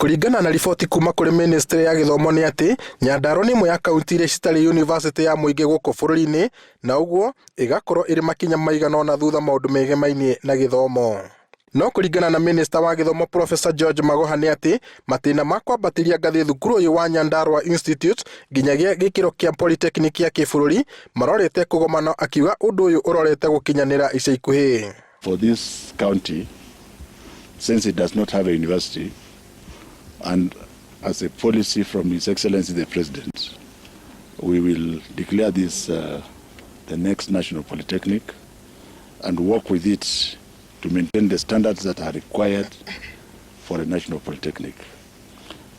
Kũringana na riboti kuma kũrĩ ministry ya gĩthomo nĩ atĩ Nyandarua nĩ ĩmwe ya kaunti iria citarĩ yunivasĩtĩ ya mũingĩ gũkũ bũrũri-inĩ, na ũguo ĩgakorwo ĩrĩ makinya maigana ũna thutha maũndũ megemainie na gĩthomo. No kũringana na minista wa gĩthomo Professor George Magoha nĩ atĩ matĩna ma kwambatĩria ngathĩ thukuru ũyũ wa Nyandarua Institute nginyagia gĩkĩro kĩa polytechnic ya kĩbũrũri marorete kũgomano, akiuga ũndũ ũyũ ũrorete gũkinyanĩra ica ikuhĩ. For this county, since it does not have a university, and as a policy from His Excellency the President, we will declare this the next National Polytechnic and work with it to maintain the standards that are required for a National Polytechnic.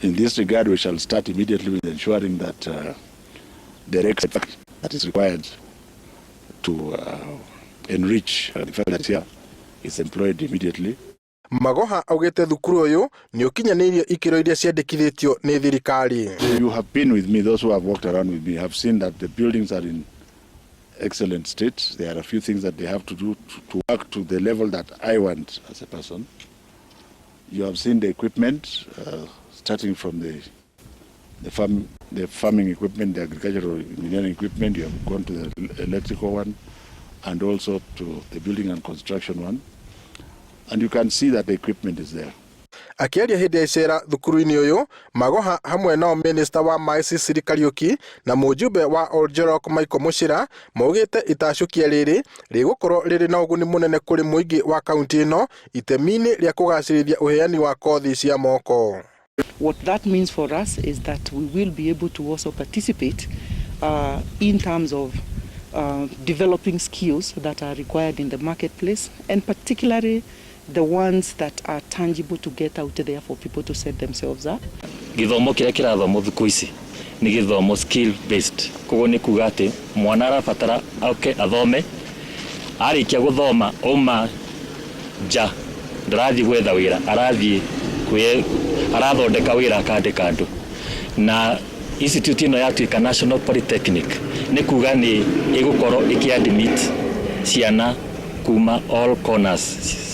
In this regard, we shall start immediately with ensuring that the rector that is required to enrich the faculty here is employed immediately. Magoha augĩte thukuru ũyũ nĩ ũkinyanĩirie ikĩro iria ciandĩkithĩtio nĩ thirikari. You have been with me, those who have walked around with me have seen that the buildings are in excellent state. There are a few things that they have to do to work to the level that I want as a person. You have seen the equipment, starting from the farming equipment, the agricultural engineering equipment. You have gone to the electrical one, and also to the building and construction one. And you can see that the equipment is there. Akĩaria hĩndĩ ya icera thukuru-inĩ ũyũ, Magoha hamwe nao minista wa maĩ Sicily Kariuki na mũjumbe wa Oljorok Michael Muchira maugĩte itacũkia rĩrĩ rĩgũkorwo rĩrĩ na ũguni mũnene kũrĩ mũingĩ wa kaunti ĩno itemi-inĩ rĩa kũgacĩrithia ũheani wa kothi cia moko. What that means for us is that we will be able to also participate in terms of developing skills that are required in the marketplace, and particularly the ones that are tangible to get out there for people to set themselves up. Gĩthomo kĩrĩa kĩrathomwo thikũ ici nĩ gĩthomo skill based, koguo nĩ kuga atĩ mwana arabatara oke athome, arĩkia gũthoma auma nja ndarathiĩ gwetha wĩra, arathiĩ kwĩ arathondeka wĩra, akandĩka andũ. Na institute ĩno yatuĩka National Polytechnic nĩ kuga nĩ ĩgũkorwo ĩkĩ admit ciana kuma all corners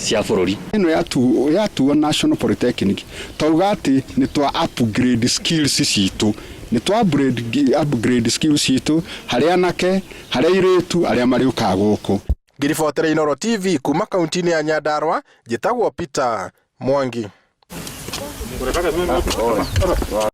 cia bũrũri. Ĩno yatuo National Polytechnic, twauga atĩ nĩ twa upgrade skills citũ, nĩ twa upgrade skills citũ harĩ anake, harĩ airĩtu arĩa marĩũkaga gũkũ. Ngĩribotera Inooro TV kuma kaunti-inĩ ya Nyandarua, njĩtagwo Peter Mwangi.